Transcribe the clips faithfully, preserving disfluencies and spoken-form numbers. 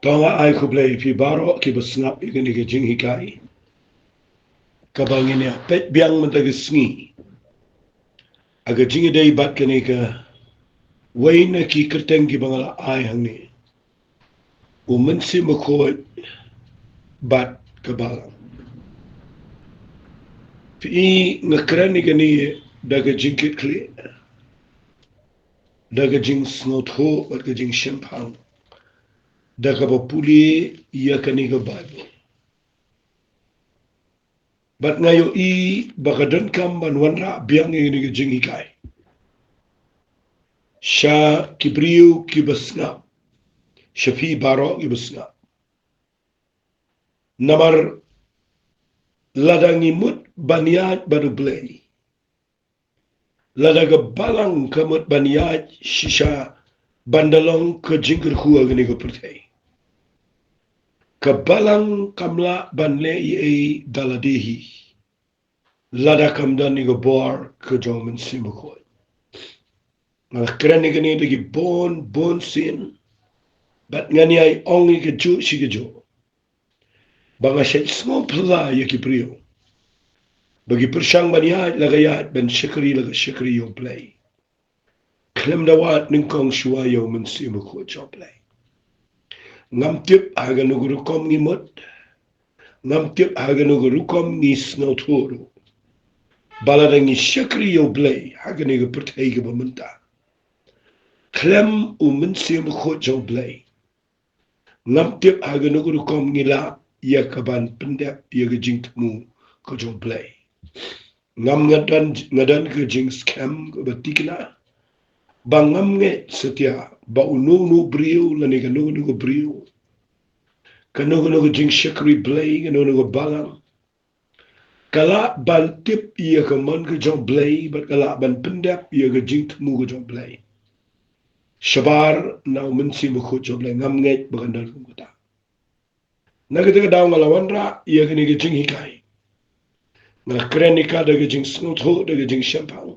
To nga ai khublei phi baroh ki ba sngap ïa kane ka jinghikai kaba ngin ïa peit biang mynta ka sngi ha ka jingïadei bad kane ka wei na ki kyrteng ki ba nga la ai hangne, U Mynsiem Bakhuid bad ka Balang. Phi i, nga kren ïa kane da ka jingkitkhlieh, da ka jingsngewthuh bad ka jingshemphang, da kaba pule ïa kane ka Baibl. Bad nga ïohi ba ka donkam ban wanrah biang ïa kane ka jinghikai sha ki briew ki ba sngap, sha phi baroh ki ba sngap. Namar lada ngi mut ban ïaid bad U Blei, lada ka Balang ka mut ban ïaid shisha ban da long ka jingkyrkhu ha kane ka pyrthei, ka Balang kam lah ban leh ei ei da lade hi lada kam don ïa ka bor ka jong U Mynsiem Bakhuid. Nga la kren ïa kane da ki bun bun sien, bad ngan ïai ong ïa kajuh shi kajuh ba nga shait sngewphylla ïa ki briew ba ki pyrshang ban ïaid la ka ïaid, ban shakri la ka shakri ïa U Blei, khlem da wad nyngkong shuwa ïa U Mynsiem Bakhuid jong U Blei. Ngam tip ha kano ka rukom ngi mut, ngam tip ha kano ka rukom ngi sngewthuh ruh, ba lada ngi shakri ïa U Blei ha kane ka pyrthei kaba mynta khlem U Mynsiem Bakhuid jong U Blei, ngam tip ha kano ka rukom ngi lah ïa ka ban pyndep ïa ka jingthmu ka jong U Blei. Ngam, nga don, nga don ka jingskhem kaba thikna ba ngam ngeit satia ba uno uno u briew lane kano kano ka briew, kano kano ka jingshakri Blei, kano kano ka balang, ka lah ban tip ïa ka mon ka jong U Blei bad ka lah ban pyndep ïa ka jingthmu ka jong U Blei shabar na U Mynsiem Bakhuid jong U Blei. Ngam ngeit ba kan don kum kata. Na kata ka daw nga la wanrah ïa kane ka jinghikai, nga la kren ïa ka da ka jingsngewthuh, da ka jingshemphang.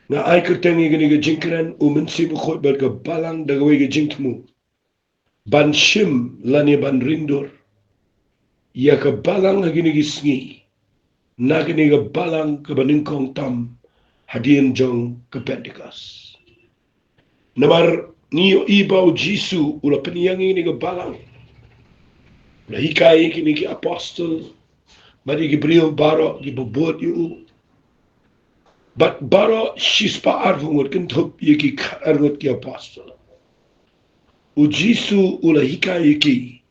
Nga ai kyrteng ïa kane ka jingkren, U Mynsiem Bakhuid bad ka Balang, da kawei ka jingthmu ban shim lane ban ringdur ïa ka Balang ha kine ki sngi, na kane ka Balang kaba nyngkong tam hadien jong ka Pentekost. Namar ngi ïohi ba U Jisu u la pynïeng ïa kane ka Balang, u la hikai ïa kine ki apostol bad ïa ki briew baroh ki ba bud ïa u, bad baroh shispah arphew ngut, kynthup ïa ki khatar ngut ki apostol, U Jisu u la hikai ïa ki.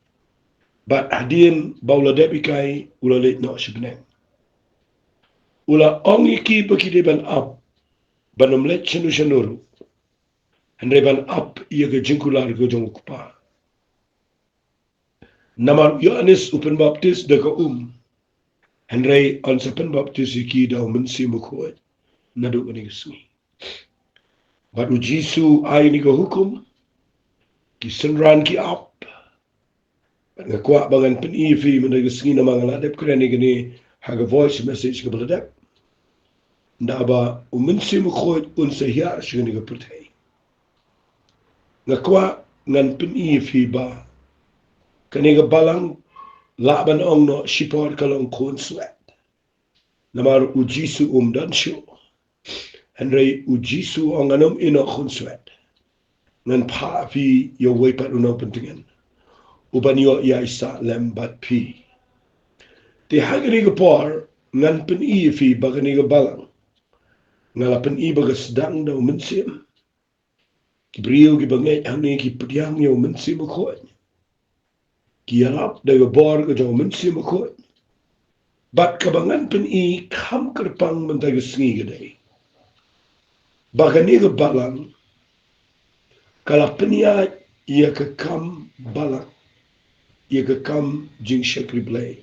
Bad hadien ba u la dep hikai, u la leit noh sha bneng. U la ong ïa ki ba ki dei ban ap, ban ym leit shano shano ruh, hynrei ban ap ïa ka jingkular ka jong U Kpa. Namar u Ïoannis u pynbaptis da ka um, hynrei yn sa pynbaptis ïa ki da U Mynsiem Bakhuid naduh kane ka sngi. Bad U Jisu u ai kane ka hukum, ki synran ki ap. Bad nga kwah ba ngan pyni ïa phi mynta ka sngi, namar nga la dep kren ïa kane ha ka voice message kaba la dep, da ba U Mynsiem Bakhuid un sa hiar sha kane ka pyrthei. Nga kwah ngan pyni ïa phi ba kane ka Balang, lah ban ong noh shipor ka long khun swet. Namar U Jisu um don shuh. Hynrei U Jisu u ong, ngan ym ïeh noh khun swet, ngan phah phi ïa uwei pat u nongpyntngen, u ban ïoh ïaisah lem bad phi. Te ha kane ka por ngan pyni ïa phi ba kane ka Balang, nga la pyni ba ka sdang da U Mynsiem. Ki briew ki ba ngeit hangne ki pdiang ïa U Mynsiem Bakhuid, ki ïarap da ka bor ka jong U Mynsiem Bakhuid. Bad kaba ngan pyni kham kyrpang mynta ka sngi ka dei ba kane ka Balang ka la pynïaid ïa ka kam Balang, ïa ka kam jingshakri Blei,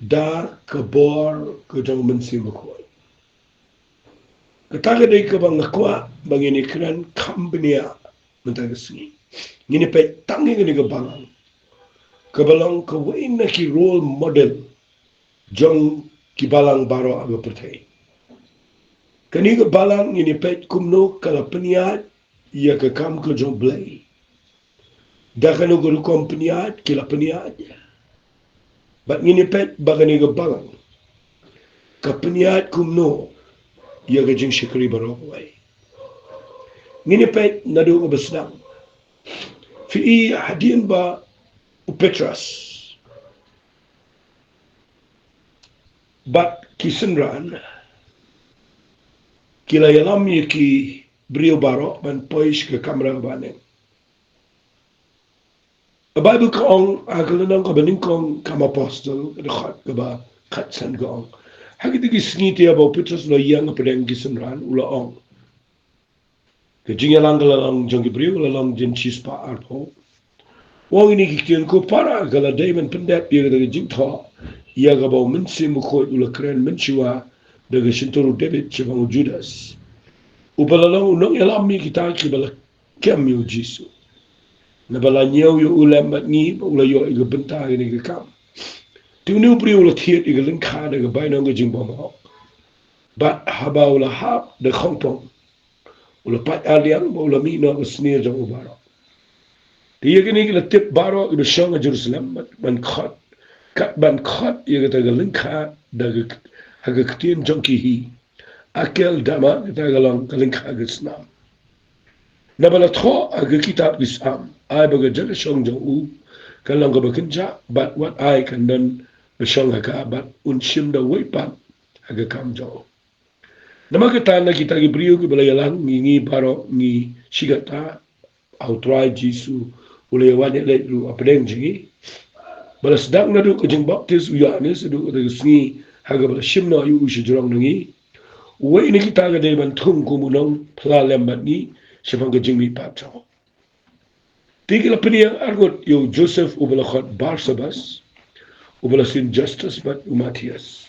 da ka bor ka jong U Mynsiem Bakhuid. Kata ka dei kaba nga kwah ba ngin ïa kren kham bniah mynta ka sngi. Ngin ïa peit tang ïa kane ka Balang, kaba long kawei na ki role model jong ki Balang baroh ha ka pyrthei. Kane ka Balang ngin ïa peit kumno ka la pynïaid ïa ka kam ka jong U Blei. Da kano ka rukom pynïaid ki la pynïaid. Bad ngin ïa peit ba kane ka balang ka pynïaid kumno ïa ka jingshakri baroh kawei. Ngin ïa peit naduh kaba sdang. Phi i hadien ba u Petros bad ki synran ki la ïalam ïa ki briew baroh ban poi sha ka kamra kaba neng. Ka Baibl ka ong ha ka lynnong kaba nyngkong Kam Apostol, ka dkhot kaba khatsan ka ong, ha kito ki sngi te haba u Petros u la ïeng hapdeng ki synran u la ong, ka jingïalang ka la long jong ki briew ka la long jin shispah arphew. U ong ïa kine ki ktien, ko para, ka la dei ban pyndep ïa kata ka jingthoh ïa kaba u Mynsiem Bakhuid u la kren mynshuwa da ka shyntur u David shaphang u Judas, uba la long u nongïalam ïa kita kiba la kem ïa u Jisu. Naba la ñiew ïa u lem bad ngi ba u la ïoh ïa ka bynta ha kane ka kam. Te une u briew u la thied ïa ka lyngkha da ka bainong ka jingbymhok, bad haba u la hap da khongpong u la pait arliang bad u la mih noh ka snier jong u baroh. Te ïa kine ki la tip baroh kiba shong ha Jerusalem bad ban khot, kat ban khot ïa kata ka lyngkha da ka, ha ka ktien jong ki hi, Akeldama, kata ka long ka lyngkha ka snam. Naba la thoh ha ka kitab ki Salm, ai ba ka jaka shong jong u kan long kaba kynjah, bad wat ai kan don ba shong ha ka, bad un shim da uwei pat ha ka kam jong u. Namar kata na kita ki briew kiba la ïalang ïa ngi baroh ngi shikatta, ha u Trai Jisu u la ïawan ïaleit ruh hapdeng jong ngi. Ba la sdang naduh ka jingbaptis u Ïohannes haduh kata ka sngi ha kaba la shim noh ïa u shajrong na ngi, uwei na kita ka dei ban thung kum u nongphla lem bad ngi shaphang ka jingmihpat jong u. Te ki la pynïeng arngut ïa u Joseph uba la khot Barsabas, uba la sien Justus bad u Matthias.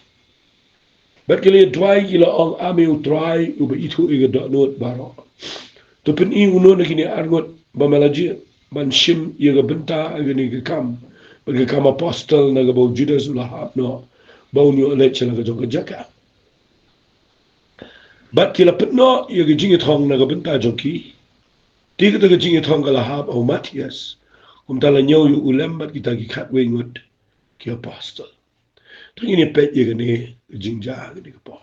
Bad ki la ïa duwai ki la ong, A me u Trai uba ithuh ïa ka dohnud baroh, to pyni uno na kine arngut ba me la jied ban shim ïa ka bynta ha kane ka kam bad ka kam apostol na kaba u Judas u la hap noh ba un ïoh leit sha la ka jong ka jaka. Bad ki la pynnoh ïa ka jingïathong na ka bynta jong ki. Te kata ka jingïathong ka la hap ha u Matthias, kumta la ñiew ïa u lem bad kita ki khatwei ngut ki apostol. To ngin ïa peit ïa kane ka jingjia ha kane ka por.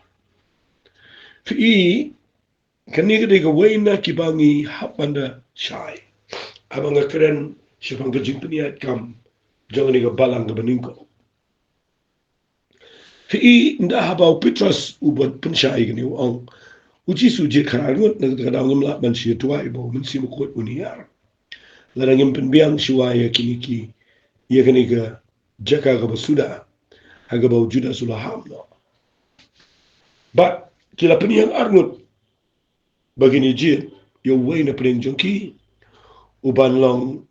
Phi i, kane ka dei kawei na kiba ngi hap ban da shai haba nga kren shaphang ka jingpynïaid kam jong kane ka balang kaba nyngkong. Phi i, ynda haba u Petros u bud pynshai kane u ong, U Jisu, jied khatar ngut, na kata ka daw ngim lah ban shu duwai ba u Mynsiem Bakhuid un hiar, lada ngim pynbiang shuwa ïa kine ki, ïa kane ka jaka kaba suda ha kaba u Judas u la hap noh. Bad ki la pynïeng arngut ba kin ïa jied ïa uwei na pdeng jong ki uban long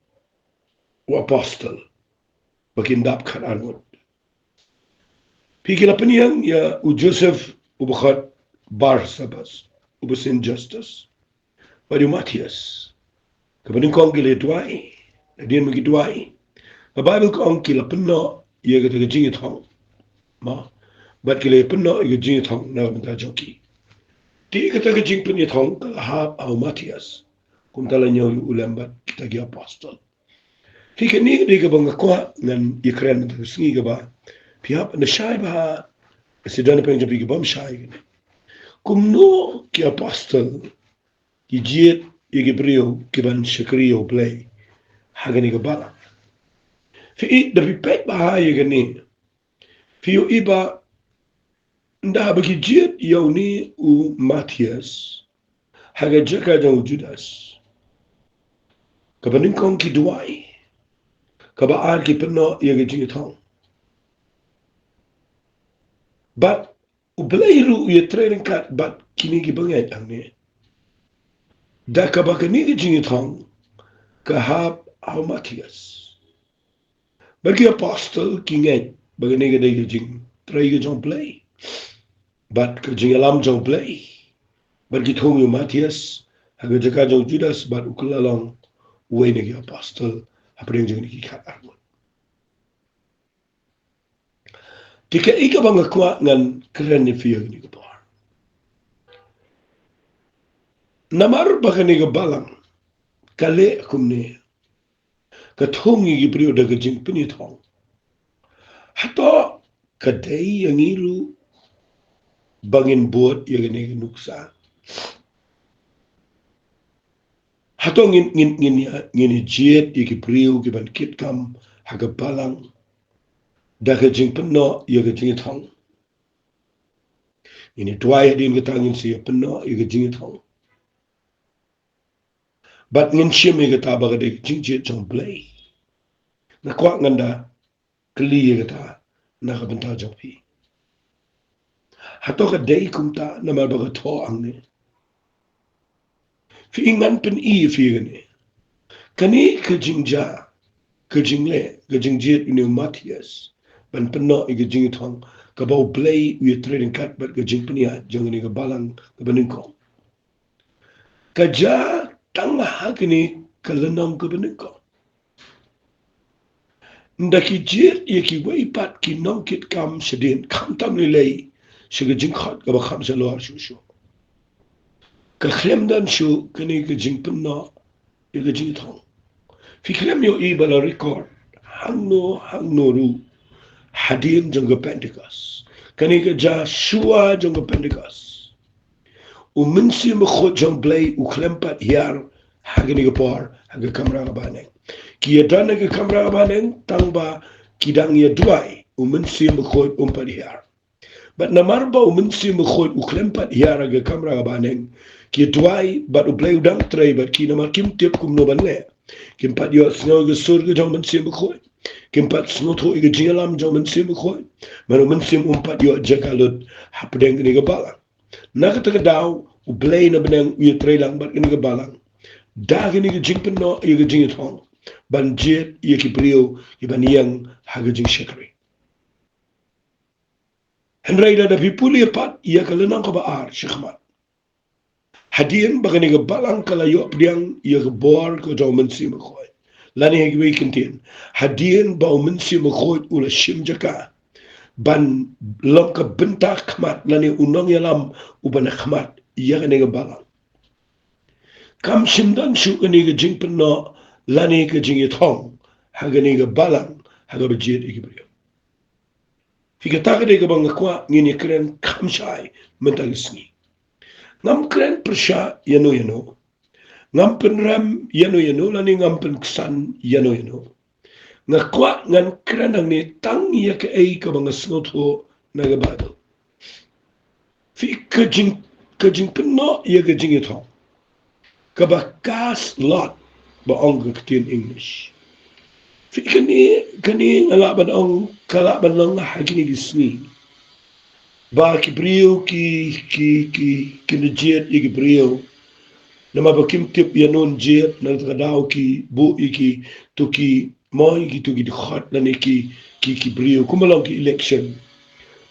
u apostol, ba kin dap khatar ngut. Phi, ki la pynïeng ïa u Joseph uba khot Barsabas, uba sien Justus, bad ïa u Matthias. Kaba nyngkong ki la duwai, hadien ba ki duwai, ka Baibl ka ong ki la pynnoh ïa kata ka jingïathong. Mo, bad ki la pynnoh ïa ka jingïathong na ka bynta jong ki. Te kata ka jingpynïathong ka la hap ha u Matthias, kumta la ñiew ïa u lem bad kita ki apostol. Phi, kane ka dei kaba nga kwah ngan ïa kren ha kata ka sngi kaba phi hap ban da shai bha, lada don na pdeng jong phi ki bym shai kane. Kumno ki apostol ki jied ïa ki briew kiban shakri ïa u Blei ha kane ka balang? Phi i, da phi peit bha ïa kane, phi ïohi ba ynda haba ki jied ïa une u Matthias ha ka jaka jong u Judas, kaba nyngkong ki duwai, kaba ar ki pynnoh ïa ka jingïathong. Bad u Blei ruh u ïatrei ryngkat bad kine ki bangeit hangne, da kaba kane ka jingïathong ka hap ha u Matthias. Bad ki apostol ki ngeit ba kane ka dei ka jingtrei ka jong u Blei bad ka jingïalam jong u Blei. Bad ki thung ïa u Matthias ha ka jaka jong u Judas bad u kylla long uwei na ki apostol hapdeng jong kine ki khatar ngut. Te kaei kaba nga kwah ngan kren ïa phi ha kane ka por? Namar ba kane ka balang ka leh kumne. ka thung ïa ki briew da ka jingpynïathong. Hato ka dei ïa ngi ruh ba ngin bud ïa kane ka nuksa? Hato ngin, ngin, ngin ïa, ngin ïa jied ïa ki briew ki ban kit kam ha ka balang da ka jingpynnoh ïa ka jingïathong? Ngin ïa duwai hadien kata, ngin sa ïa pynnoh ïa ka jingïathong. Bad ngin shim ïa kata ba ka dei ka jingjied jong Blei. Nga kwah ngan da kylli ïa kata na ka bynta jong phi. Hato ka dei kumta namar ba ka thoh hangne? Phi, ngan pyni ïa phi kane. Kane ka jingjia, ka jingleh, ka jingjied une u Matthias ban pynnoh ïa ka jingïathong, kaba U Blei u ïatrei ryngkat bad ka jingpynïaid jong kane ka balang kaba nyngkong, ka jia tang ha kane ka lynnong kaba nyngkong. Ynda ki jied ïa kiwei pat ki nongkitkam shadien, khamtam lei lei sha ka jingkhot kaba kham shalor shuh shuh, ka khlem don shuh kane ka jingpynnoh ïa ka jingïathong. Phi khlem ïohi ba la record hangno hangno ruh hadien jong ka Pentecost. Kane ka jia shuwa jong ka Pentecost. U Mynsiem Bakhuid jong Blei u khlem pat hiar ha kane ka por ha ka kamra kaba neng. Ki ïadon ha ka kamra kaba neng tang ba ki dang ïa duwai, u Mynsiem Bakhuid um pat hiar. Bad namar ba u Mynsiem Bakhuid u khlem pat hiar ha ka kamra kaba neng, ki ïa duwai bad U Blei u dang trei bad ki namar kim tip kumno ban leh. Kim pat ïohsngew ïa ka sur ka jong u Mynsiem Bakhuid. Kim pat sngewthuh ïa ka jingïalam jong u Mynsiem Bakhuid. Namar u Mynsiem um pat ïoh jaka lut hapdeng kane ka balang. Na kata ka daw, U Blei na bneng u ïatrei lang bad kane ka balang da kane ka jingpynnoh ïa ka jingïathong ban jied ïa ki briew kiban ïeng ha ka jingshakri. Hynrei lada phi pule pat ïa ka lynnong kaba ar shakhmat, hadien ba kane ka balang ka la ïoh pdiang ïa ka bor ka jong u Mynsiem Bakhuid, lane ha kiwei ki ktien, hadien ba u Mynsiem Bakhuid u la shim jaka ban long ka bynta khmat lane u nongïalam uba na khmat ïa kane ka balang, kam shym don shuh kane ka jingpynnoh lane ka jingïathong ha kane ka balang ha kaba jied ïa ki briew. Phi, kata ka dei kaba nga kwah ngin ïa kren kham shai mynta ka sngi. Ngam kren pyrshah ïano ïano, ngam pynrem ïano ïano lane ngam pynksan ïano ïano. Nga kwah ngan kren hangne tang ïa kaei kaba nga sngewthuh na ka Baibl. Phi, ka jing, ka jingpynnoh ïa ka jingïathong, kaba cast lot ba ong ka ktien English. Phi, kane, kane nga lah ban ong ka lah ban long ha kine ki sngi ba ki briew ki, ki, ki, ki na jied ïa ki briew. Namar ba kim tip ïano un jied, na kata ka daw ki buh ïa kito ki, mo, ïa kito ki dkhot lane ki, ki, ki briew kumba long ki election.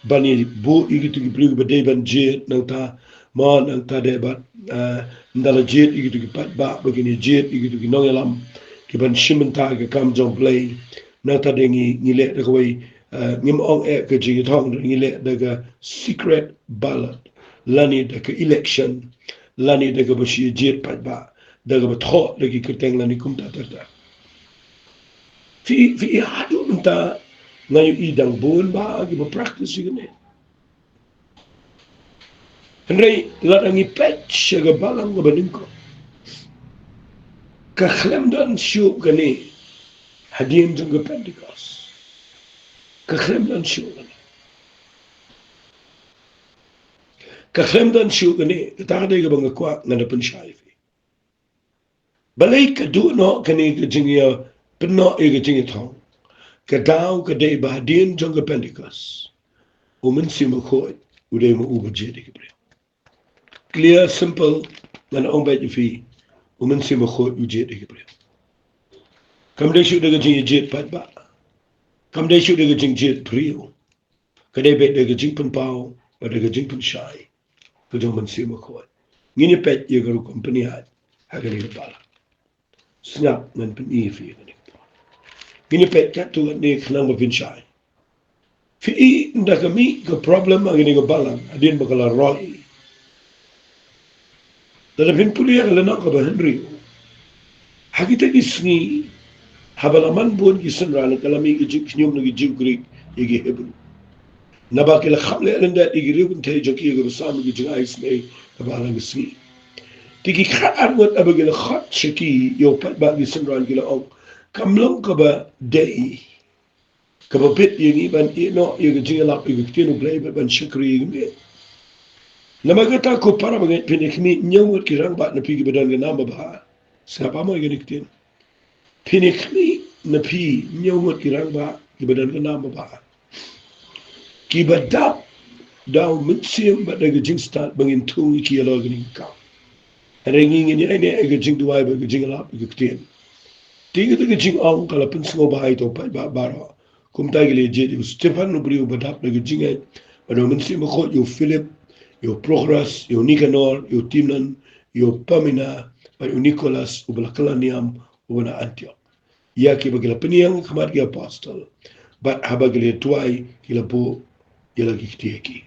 Ban ïa buh ïa kito ki briew kiba dei ban jied, nangta, mo, nangta dei bad, eh, ynda la jied ïa kito ki paidbah, ba kin ïa jied ïa kito ki nongïalam kiban shim bynta ka kam jong Blei. Nangta dei ngi, ngi leh da kawei, eh, ngim ong eh ka jingïathong, ngi leh da ka secret ballot lane da ka election lane da kaba shu ïa jied paidbah da kaba thoh da ki kyrteng lane kumta ter ter. Phi, phi, haduh mynta nga ïohi dang bun bha kiba practice ïa kane. Hynrei lada ngi peit sha ka balang kaba nyngkong, ka khlem don shuh kane hadien jong ka Pentecost. Ka khlem don shuh kane. Ka khlem don shuh kane, kata ka dei kaba nga kwah ngan da pynshai ïa phi. Balei ka duh noh kane ka jingïapynnoh ïa ka jingïathong? Ka daw ka dei ba hadien jong ka Pentecost, u Mynsiem Bakhuid u dei ma u ba jied ïa ki briew. Clear, simple, ngan ong beit ïa phi, u Mynsiem Bakhuid u jied ïa ki briew. Kam dei shuh da ka jingïajied paidbah. Kam dei shuh da ka jingjied briew. Ka dei beit da ka jingpynpaw bad da ka jingpynshai ka jong u Mynsiem Bakhuid. Ngin ïa peit ïa ka rukom pynïaid ha kane ka balang. Sngap, ngan pyni ïa phi ïa kane ka por. Ngin ïa peit katto katne khnang ba phin shai. Phi i, ynda ka mih ka problem ha kane ka balang hadien ba ka la roi, lada phin pule ïa ka lynnong kaba hynriew, ha kita ki sngi Haba la man bun ki synran, ka la mih ka jingkhñium na ki Jiw Grik ïa ki Hebru. Naba ki la kham leh lyndet ïa ki riew kynthei jong ki ïa kaba sam ïa ka jingai isynei kaba la sngi. Te ki khatar ngut haba ki la khot sha ki ïa u paidbah ki synran, ki la ong, kam long kaba dei, kaba bit ïa ngi ban ïeh noh ïa ka jingïalap ïa ka ktien U Blei bad ban shakri ïa ka miet. Namar kata ko para bangeit, phin ïa khmih hynñiew ngut ki rangbah na phi kiba don ka nam babha. Sngap mo ïa kane ka ktien. Phin ïa khmih na phi hynñiew ngut ki rangbah kiba don ka nam babha, kiba dap da U Mynsiem bad da ka jingstad ba ngin thung ïa ki halor kane ka kam. Hynrei ngi ngin ïaineh ïa ka jingduwai bad ka jingïalap ïa ka ktien. Te kata ka jingong ka la pynsngewbha ïa uta u paidbah baroh. Kumta ki la jied ïa u Stephan, u briew uba dap da ka jingngeit bad U Mynsiem Bakhuid, ïa u Philip, ïa u Prokhorus, ïa u Nikanor, ïa u Timon, ïa u Parmenas, bad ïa u Nikolas uba la kylla niam uba na Antiok, ïa kiba ki la pynïeng ha khmat ki apostol. Bad haba ki la duwai, ki la buh ïa la ki kti ha ki.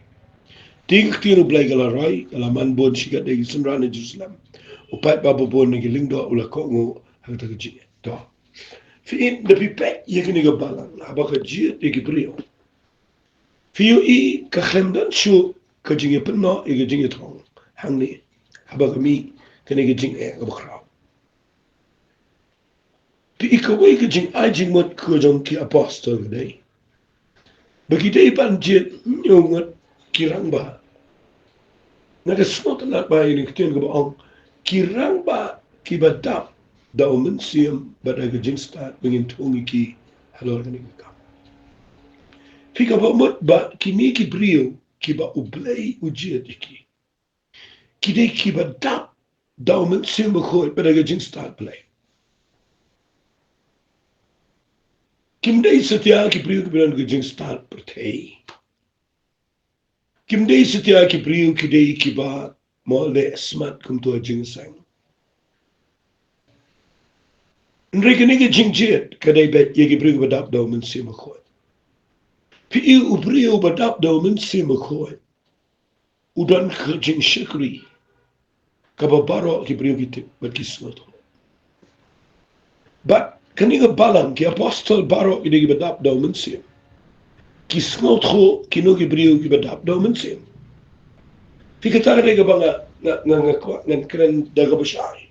Te ka ktien U Blei ka la roi, ka la man bun shi katdei ki synran ha Jerusalem. U paidbah ba bun na ki lyngdoh u la kohnguh ha kata ka jingngeit. To, phi ïohi, da phi peit ïa kane ka balang, haba ka jied ïa ki briew, phi ïohi ka khlem don shuh ka jingïapynnoh ïa ka jingïathong hangne, haba ka mih kane ka jingeh kaba khraw. Phi ïohi kawei ka jingai jingmut ka jong ki apostol ka dei ba ki dei ban jied hynñiew ngut ki rangbah. Nga da sngewtynnat bha ïa kane ka ktien kaba ong, ki rangbah kiba dap da U Mynsiem bad da ka jingstad ba ngin thung ïa ki halor kane ka kam. Phi, kaba mut ba kine ki briew kiba U Blei u jied ïa ki, ki dei kiba dap da U Mynsiem Bakhuid bad da ka jingstad Blei. Kim dei satia ki briew kiba don ka jingstad pyrthei. Kim dei satia ki briew ki dei kiba mo leh smat kumta ha jingïaseng. Hynrei kane ka jingjied ka dei beit ïa ki briew kiba dap da U Mynsiem Bakhuid. Phi ïohi, u briew uba dap da U Mynsiem Bakhuid u don ka jingshakri kaba baroh ki briew ki tip bad ki sngewthuh. Bad kane ka balang, ki apostol baroh ki dei kiba dap da U Mynsiem. Ki sngewthuh kino ki briew kiba dap da U Mynsiem. Phi, kata ka dei kaba nga, nga, nga, nga kwah, ngan kren da kaba shai.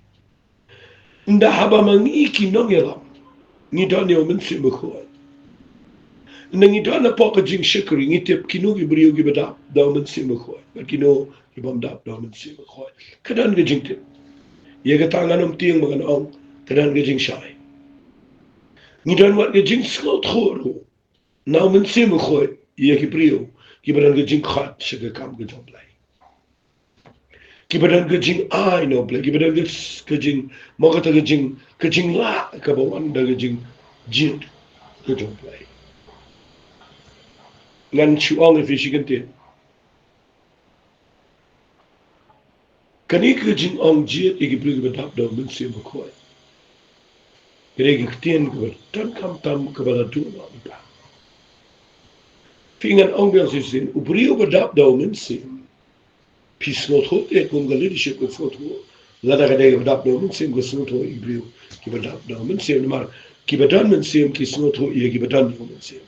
Ynda haba ma ngi ki nongïalam ngi don ïa U Mynsiem Bakhuid, ynda ngi don hapoh ka jingshakri, ngi tip kino ki briew kiba dap da U Mynsiem Bakhuid bad kino ki bym dap da U Mynsiem Bakhuid. Ka don ka jingtip. Ïa kata ngan ym tieng ba ngan ong ka don ka jingshai. Ngi don wat ka jingsngewthuh ruh na U Mynsiem Bakhuid ïa ki briew kiba don ka jingkhot sha ka kam ka jong U Blei, kiba don ka jingai na U Blei, kiba don ka, ka jing, mo kata ka jing, ka jinglah kaba wan da ka jingjied ka jong U Blei. Ngan shu ong ïa phi shi kyntien. Kane ka jingong jied ïa ki briew kiba dap da U Mynsiem Bakhuid, ka dei ka ktien kaba donkam tam kaba la duh noh mynta. Phi, ngan ong biang shisien, u briew uba dap da U Mynsiem, phi sngewthuh te kum ka leadership ka sngewthuh, lada ka dei kaba dap da U Mynsiem ka sngewthuh ïa ki briew kiba dap da U Mynsiem, namar kiba don mynsiem ki sngewthuh ïa kiba don ïa U Mynsiem.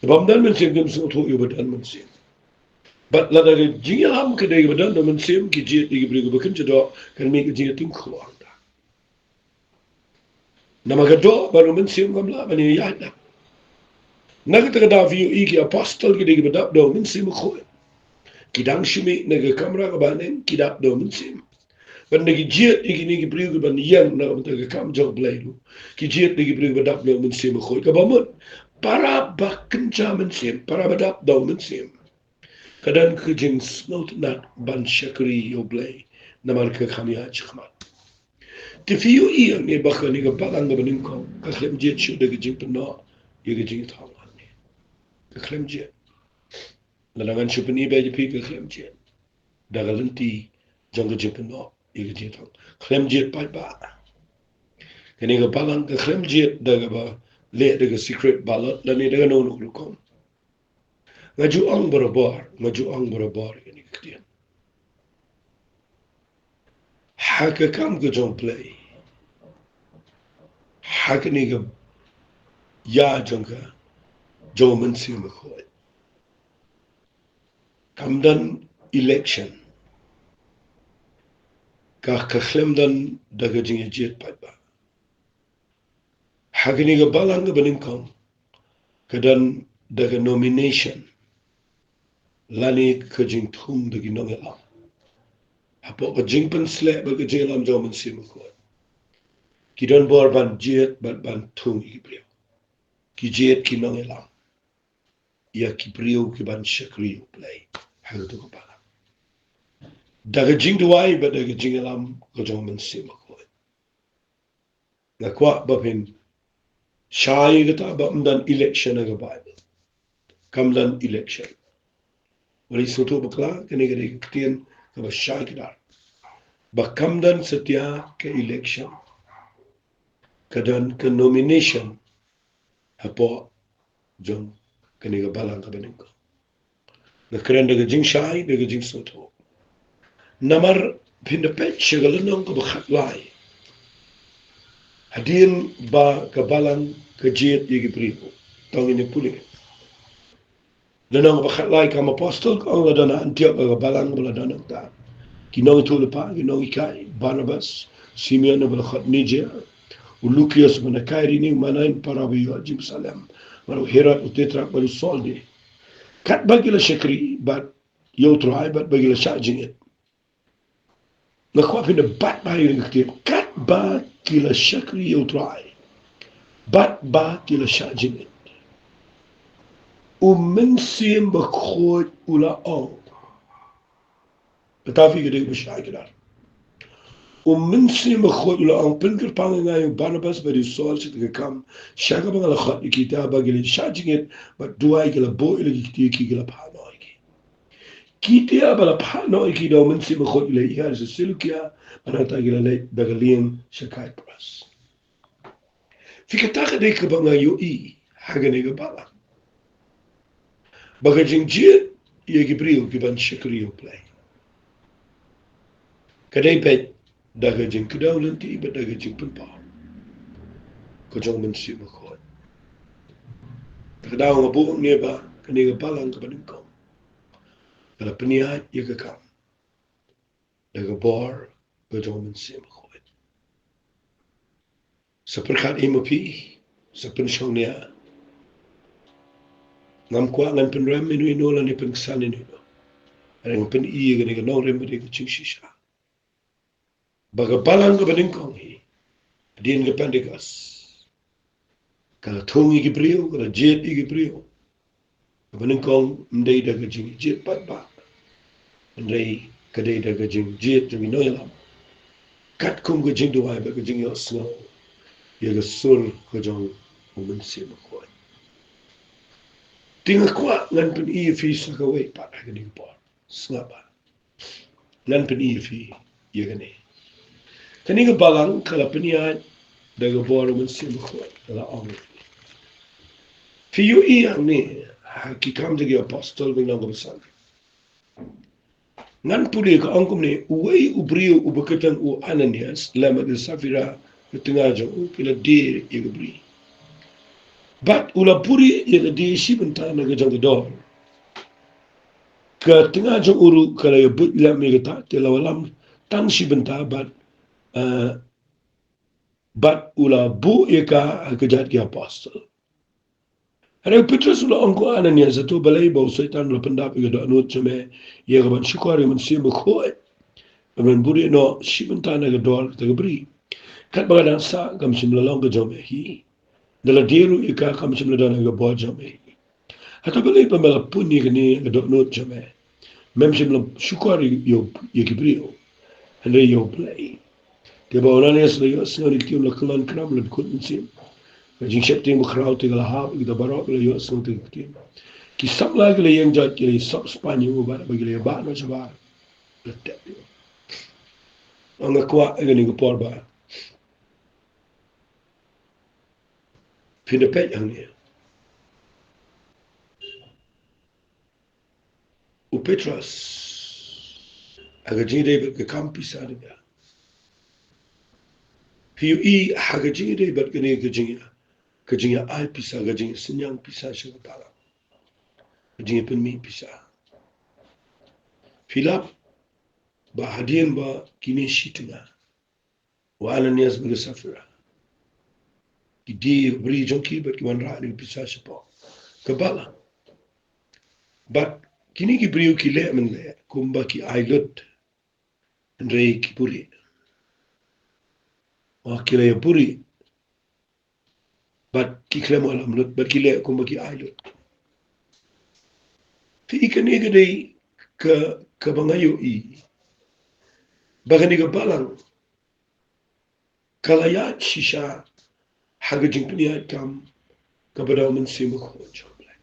Kiba ym don mynsiem kim sngewthuh ïa uba don mynsiem. Bad lada ka jingïalam ka dei kaba don da U Mynsiem, ki jied ïa ki briew kiba kynja doh, kan mih ka jingïatyngkhuh hangta. Namar ka doh bad U Mynsiem kam lah ban ïaid da. Na kata ka daw phi ïohi ki apostol ki dei kiba dap da U Mynsiem Bakhuid. Ki dang shu mih na ka kamra kaba neng, ki dap da U Mynsiem. Bad ynda ki jied ïa kine ki briew kiban ïeng na ka bynta ka kam jong U Blei ruh, ki jied ïa ki briew kiba dap da U Mynsiem Bakhuid. Kaba mut, para ba kynja mynsiem, para ba dap da U Mynsiem, ka don ka jingsngewtynnat ban shakri ïa U Blei namar ka kham ïaid shakhmat. Te phi ïohi hangne ba kane ka balang kaba nyngkong ka khlem jied shuh da ka jingpynnoh ïa ka jingïathong hangne. Ka khlem jied. Lada ngan shu pyni beit ïa phi, ka khlem jied da ka lynti jong ka jingpynnoh ïa ka jingïathong. Khlem jied paidbah. Kane ka balang ka khlem jied da kaba leh da ka secret ballot lane da kano kano ka rukom. Nga ju ong barabor, nga ju ong barabor ïa kane ka ktien. Ha ka kam ka jong U Blei, Ha kane ka ïa jong ka, jong u Mynsiem Bakhuid. Kam don election. Ka, ka khlem don da ka jingïajied paidbah. Ha kane ka balang kaba nyngkong, ka don da ka nomination, lane ka jingthung da ki nongïalam. Hapoh ka jingpynsleh bad ka jingïalam jong u Mynsiem Bakhuid, ki don bor ban jied bad ban thung ïa ki briew. Ki jied ki nongïalam ïa ki briew ki ban shakri ïa U Blei ha kato ka balang, da ka jingduwai bad da ka jingïalam ka jong u Mynsiem Bakhuid. Nga kwah ba phin shai kata ba ym don election ha ka Baibl. Kam don election. Wat la sngewthuh bakla, kane ka dei ka ktien kaba shai kdar. Ba kam don satia ka election. Ka don ka nomination hapoh jong kane ka balang kaba nyngkong. Nga kren da ka jingshai, da ka jingsngewthuh. Namar phin da peit sha ka lynnong kaba khatlai, hadien ba ka balang ka jied ïa ki briew, to ngin ïa pule. Lynnong kaba khatlai, kam apostol ka ong, la don ha Antiok ka balang ba la don nangta ki nongïathuhlypa, ki nonghikai: Barnabas, Simeon uba la khot Niger, u Lukius uba na Kairini, u Manaen para ba ïoh jingpynshlur, bad u Herod u Tetrak, bad u Saul de. Katba ki la shakri bad ïa U Trai bad ba ki la shah jingit. Nga kwah phin da bat bha ïa kane ka ktien, katba ki la shakri ïa U Trai bad ba ki la shah jingit, u Mynsiem Bakhuid u la ong. Kata phi ka dei ba shai kdar. U Mynsiem Bakhuid u la ong, pynkyrpang ïa nga ïa u Barnabas bad ïa u Saul sha kata ka kam sha kaba nga la khot ïa ki, da ba ki la shah jingit bad duwai, ki la buh ïa la ki kti, ki, ki la phah noh ïa ki. Kita ba la phah noh ïa ki da u Mynsiem Bakhuid ki la ïaid sha Seleukia, bad nangta ki la leit da ka lieng sha Kipros. Phi, kata ka dei kaba nga ïohi ha kane ka balang, ba ka jingjied ïa ki briew ki ban shakri ïa U Blei ka dei beit da ka jingkdew lynti bad da ka jingpynpaw ka jong u Mynsiem Bakhuid. Te ka daw nga buh hangne ba kane ka balang kaba nyngkong ka la pynïaid ïa ka kam da ka bor ka jong u Mynsiem Bakhuid. Sa pyrkhat ïa ma phi, sa pynshong nia. Ngam kwah ngan pynrem ïano ïano lane pynksan ïano ïano. Hynrei ngan pyni ïa kane ka nongrim bad ïa ka jingshisha, ba ka balang kaba nyngkong hi, hadien ka Pentekost, ka la thung ïa ki briew, ka la jied ïa ki briew. Kaba nyngkong ym dei da ka jingjied paidbah, hynrei ka dei da ka jingjied jong ki nongïalam, katkum ka jingduwai bad ka jingïohsngew ïa ka sur ka jong u Mynsiem Bakhuid. Te nga kwah ngan pyni ïa phi sa kawei pat ha kane ka por. Sngap bha. Ngan pyni ïa phi ïa kane. Kane ka balang ka la pynïaid da ka bor u Mynsiem Bakhuid, ka la ong. Phi ïohi hangne ha Ki Kam jong ki Apostol, lynnong kaba san. Ngan pule, ka ong kumne: Uwei u briew uba kyrteng u Ananias lem bad ka Saphira, ka tnga jong u, ki la die ïa ka bri, bad u la buhrieh ïa ka die shi bynta na ka jong ka dor. Ka tnga jong u ruh ka la ïa buit lem ïa kata, te la wallam tang shi bynta bad, eh, bad u la buh ïa ka ha kjat ki apostol. Hynrei u Petros u la ong, ko Ananias, hato balei ba u Soitan u la pyndap ïa ka dohnud jong me, ïa ka ban shukor ïa u Mynsiem Bakhuid, ban buhrieh noh shi bynta na ka dor kata ka bri? Katba ka dang sah kam shym la long ka jong me hi. Da la die ruh ïa ka kam shym la don ha ka bor jong me hi. Hato balei ba me la pun ïa kane ha ka dohnud jong me? Mem shym la shukor ïa u, ïa ki briew, hynrei ïa U Blei. Te ba u Ananias u la ïohsngew ïa kine ki ktien, u la kyllon khnang, u la dkut mynsiem. Ka jingsheptieng bakhraw te ka la hap ïa kita baroh kiba la ïohsngew ïa kine ki ktien. Ki samla ki la ïeng jot, ki la ïasop spaiñ ïa u, bad ba ki la ïabah noh shabar, la tep ïa u. Nga kwah ha kane ka por ba phin da peit hangne, u Petros, ha ka jingïadei bad ka kam pisa, da ka, Phi ïohi ha ka jingïadei bad kane ka jingïa, ka jingïa ai pisa, ka jingïa synñiang pisa sha ka balang, ka jingïa pynmih pisa. Phi lap ba hadien ba kine shi tnga, u Ananias bad ka Saphira, ki die briew jong ki bad ki wanrah ïa ka pisa shapoh ka balang. Bad kine ki briew ki leh mynleh kumba ki ai lut, hynrei ki puri. Oh, ki la ïa puri. Bad ki khlem wallam lut, bad ki leh kumba ki ai lut. Phi i, kane ka dei ka, kaba nga ïohi ba kane ka balang ka la ïaid shisha ha ka jingpynïaid kam kaba da u Mynsiem Bakhuid jong U Blei.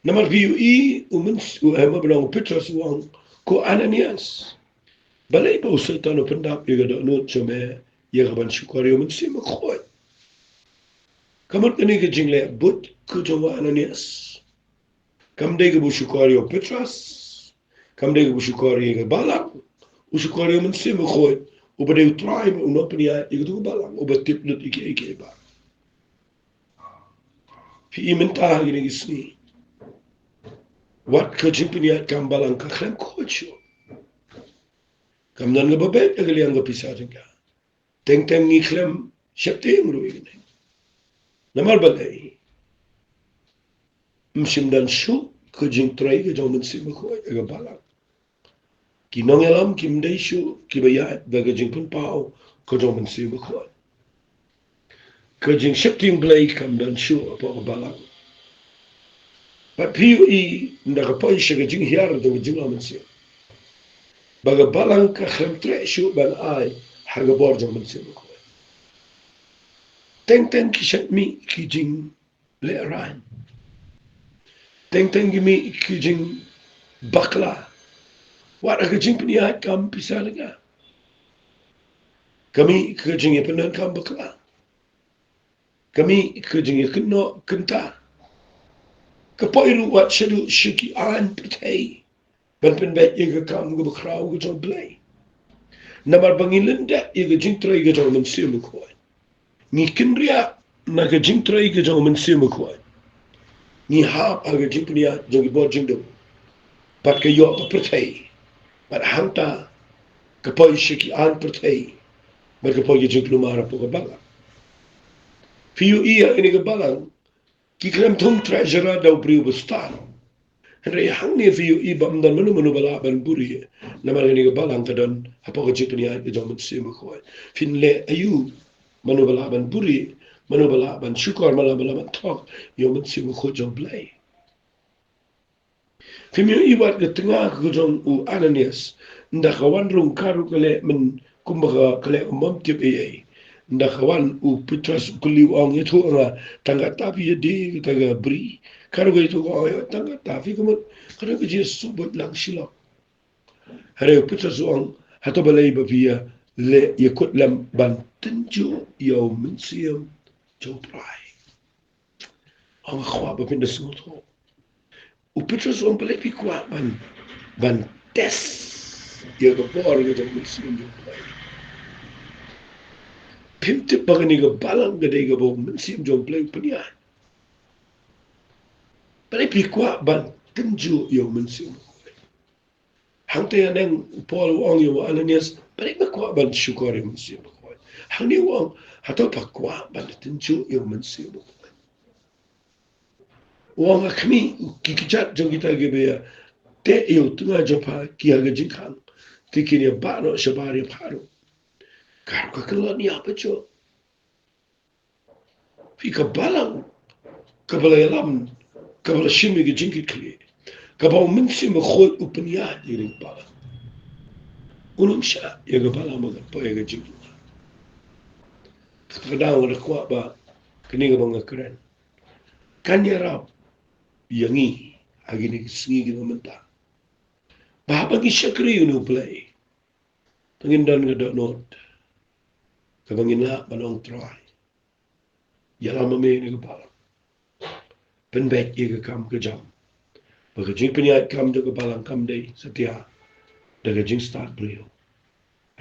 Namar phi ïohi, u Myns-, u, eh, ma ba long u Petros u ong, ko Ananias, balei ba u Soitan u pyndap ïa ka dohnud jong me ïa kaban shukor ïa u Mynsiem Bakhuid? Ka mut kane ka jingleh buit ka jong u Ananias kam dei kaba u shukor ïa u Petros, kam dei kaba u shukor ïa ka balang, u shukor ïa u Mynsiem Bakhuid, uba dei u Trai bad u nongpynïaid ïa katu ka balang, uba tip lut ïa kiei kiei baroh. Phi i, mynta ha kine ki sngi, wat ka jingpynïaid kam balang ka khlem khuid shuh. Kam don kaba beit ha ka liang ka pisa jong ka. Teng teng ngi khlem sheptieng ruh ïa kane. Namar balei? Ym shym don shuh ka jingtrei ka jong u Mynsiem Bakhuid ha ka balang. Ki nongïalam kim dei shuh kiba ïaid da ka jingpynpaw ka jong u Mynsiem Bakhuid. Ka jingsheptieng Blei kam don shuh hapoh ka balang. Bad phi ïohi, ynda ka poi sha ka jinghiar jong ka jinglong mynsiem, ba ka balang ka khlem treh shuh ban ai ha ka bor jong u Mynsiem Bakhuid. Teng teng ki shait mih ki jing lehraiñ. Teng teng ki mih ki jingbakla. Wat ha ka jingpynïaid kam pisa leh ka. Ka mih ka jingïapyndonkam bakla. Ka mih ka jingïakynnoh kynta. Ka poi ruh wat shaduh sha ki aiñ pyrthei ban pynbeit ïa ka kam kaba khraw ka jong U Blei. Namar ba ngi lyndet ïa ka jingtrei ka jong u Mynsiem Bakhuid, ngi kynriah na ka jingtrei ka jong u Mynsiem Bakhuid, ngi hap ha ka jingpynïaid jong ki bor jingdum bad ka ïoh ka pyrthei. Bad hangta ka poi sha ki aiñ pyrthei bad ka poi ka jingkulmar hapoh ka balang. Phi ïohi, ha kane ka balang ki khlem thung treasurer da u briew ba stad. Hynrei hangne phi ïohi ba ym don mano mano ba lah ban buhrieh, namar kane ka balang ka don hapoh ka jingpynïaid ka jong u Mynsiem Bakhuid. Phin leh aïu? Mano ba lah ban buhrieh, mano ba lah ban shukor, mano ba lah ban thok ïa u Mynsiem Bakhuid jong U Blei? Phim ïohi wat ka tnga ka jong u Ananias, ynda ka wan rung ka ruh ka leh myn kumba ka, ka leh kum bym tip ei ei. Ynda ka wan, u Petros u kylli, u ong, ïathuh ïa nga, tang katta phi ïadie kata ka bri? Ka ruh ka ïathuh, ka ong, tang katta phi, ka mut ka don ka jingïasuk buit lang shilok. Hynrei u Petros u ong, hato balei ba phi ïa leh, ïa kut lem ban tynjuh ïa u Mynsiem jong U Trai? Ong, nga kwah ba phin da sngewthuh. U Petros u ong, balei phi kwah ban, ban test ïa ka bor ka jong u Mynsiem jong U Blei? Phim tip ba kane ka balang ka dei kaba u Mynsiem jong U Blei u pynïaid? Balei phi kwah ban tynjuh ïa u Mynsiem? Hangta ïa neng u Paul u ong ïa u Ananias, balei me kwah ban shukor ïa u Mynsiem Bakhuid? Hangne u ong, hato pha kwah ban tynjuh ïa u Mynsiem Bakhuid? U ong, ha khmih, ki kjat jong kita kiba ïa teh ïa u tnga jong pha ki ha ka jingkhang, te kin ïa bah noh shabar ïa pha ruh. Ka ruh ka kyllon ïa pha jong phi. Ka balang kaba la ïalam, kaba la shim ïa ka jingkitkhlieh, kaba u Mynsiem Bakhuid u pynïaid ïa ka balang, un ym shah ïa ka balang ba kan poi ha ka jingkitkhlieh. Kata ka daw nga da kwah ba kane kaba nga kren kan ïarap ïa ngi ha kine ki sngi kiba mynta, ba haba ngi shakri ïa une U Blei, to ngin don ka dohnud kaba ngin lah ban ong, Trai, ïalam ma me ïa kane ka balang. Pynbeit ïa ka kam ka jam, ba ka jingpynïaid kam jong ka balang kam dei satia da ka jingstad briew.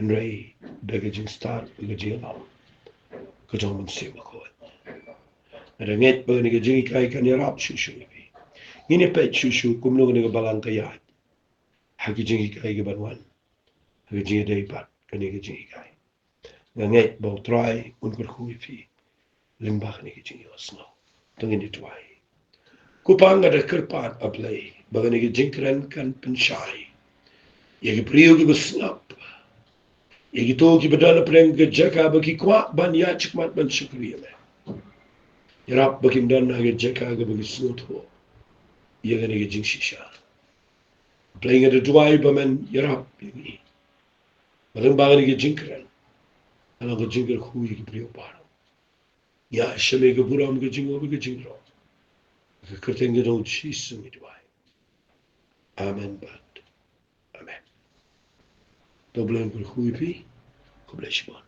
Hynrei da ka jingstad, da ka jingïalam ka jong u Mynsiem Bakhuid. Nga da ngeit ba kane ka jinghikai kan ïarap shuh shuh ïa phi. Ngin ïa peit shuh shuh kumno kane ka balang ka ïaid ha ka jinghikai ka ban wan, ha ka jingïadei bad kane ka jinghikai. Nga ngeit ba U Trai un kyrkhu ïa phi lyngba kane ka jingïohsngew. To ngin ïa duwai. Ko Pa, nga da kyrpad, A Blei, ba kane ka jingkren kan pynshai ïa ki briew kiba sngap, ïa kito kiba don hapdeng ka jaka ba ki kwah ban ïaid shakhmat ban shakri ïa Me. Ïarap ba kim don ha ka jaka kaba ki sngewthuh ïa kane ka jingshisha. A Blei, nga da duwai ba Men ïarap ïa ngi, ba lyngba kane ka jingkren kan long ka jingkyrkhu ïa ki briew baroh. Ïa sha Me ka burom, ka jingngop, ka jingrong. Ha ka kyrteng ka jong U Jisu ngi duwai. Amen bad amen. To U Blei un kyrkhu ïa phi. Khublei shibun.